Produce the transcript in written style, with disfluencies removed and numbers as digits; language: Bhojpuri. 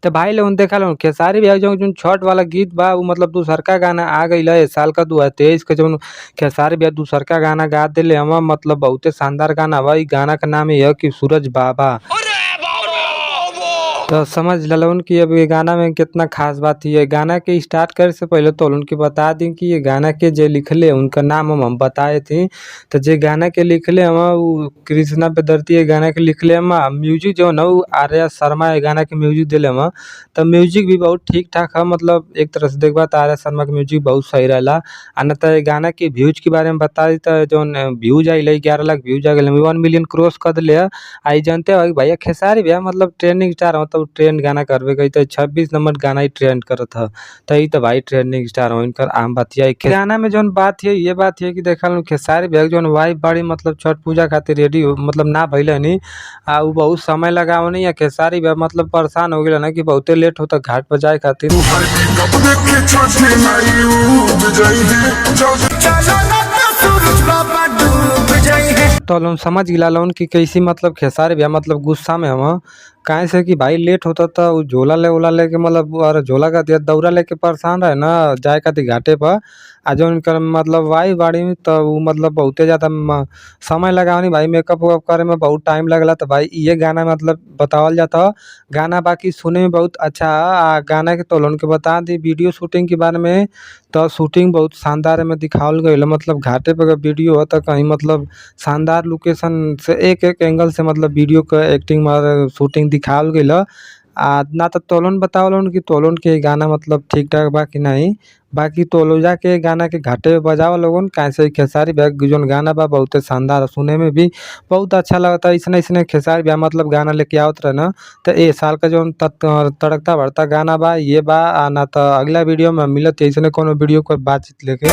तो भाई लोगन देखा लोगन खेसारी भैया जौन जौन छठ वाला गीत बा उ मतलब दूसरका गाना आ गइल है। साल का 2023 के जौन खेसारी भैया दूसरका गाना गा देले हवन, मतलब बहुते शानदार गाना बा। इ गाना के नाम ये ह कि सूरज बाबा। तो समझ ललन कि अब ये गाना में कितना खास बात है। गाना के स्टार्ट करे से पहले तो उनके बता दी कि ये गाना के जे लिखले उनका नाम हम बताए थी। तो जे गाना के लिखले हम उ कृष्णा बेदर्दी ये गाना के लिखले हम। म्यूजिक जो न उ आर्या शर्मा ये गाना के म्यूजिक दिले हम। तो म्यूजिक भी बहुत ठीक ठाक है, मतलब एक तरह से देखबा तो आर्या शर्मा के म्यूजिक बहुत सही रहेला। आ न तो ये गाना के व्यूज के बारे में बता दी तो जौन व्यूज आइल 11 लाख व्यूज आ गइल, 1 मिलियन क्रॉस कर दिले है। आ इ जानते हो भैया खेसारी भैया मतलब ट्रेंडिंग स्टार हो तो ट्रेंड गाना करबे करी। तो 26 नंबर गाना ही ट्रेंड करत ह। तो इ तो भाई ट्रेंडिंग स्टार हो, इनकर आम बात है। गाना में जौन बात है ये बात है कि देखल खेसारी भैया जौन वाइफ बाड़ी मतलब छठ पूजा खातिर रेडी हो मतलब ना भइलनी आ उ बहुत समय लगावनी या खेसारी भैया मतलब परेशान हो गेलन कि बहुते लेट होता घाट पर जाए खातिर। तो लोन समझ गिला लोन कि कैसी मतलब खेसारी भैया मतलब गुस्सा में हम काहे से कि भाई लेट होता तो उ झोला ले ओला लेके मतलब और झोला का दिया दौरा लेके परेशान रहे ना जाए खातिर घाटे पर। आ जौन उनकर मतलब वाइफ बाड़ी तो उ मतलब बहुते ज़्यादा समय लगावनी भाई मेकअप वेकअप करे में बहुत टाइम लगला। तो भाई ये गाना मतलब बतावल जाता ह। गाना बाकी सुने में बहुत अच्छा आ गाना के तो लोन के बता दी वीडियो शूटिंग के बारे में तो शूटिंग बहुत शानदार में दिखावल गइल। मतलब घाटे पर वीडियो ह तो कहीं मतलब शानदार लोकेशन से एक एक एंगल से मतलब वीडियो के एक्टिंग में शूटिंग दिखावल गइल ह। आ ना तो तोलन बतावलन कि तोलन के गाना मतलब ठीक ठाक बा कि नहीं। बाकी तोलोजा के गाना के घाटे पे बजाव लोगन काहे से खेसारी भैया के जौन गाना बा बहुते शानदार सुने में भी बहुत अच्छा लगता। अइसने अइसने खेसारी भैया मतलब गाना लेके आवत रहे न। तो ए साल का जौन तड़कता भड़कता गाना बा ये बा। आ ना तो अगला वीडियो में मिलत अइसने कोनो वीडियो के बातचीत लेके।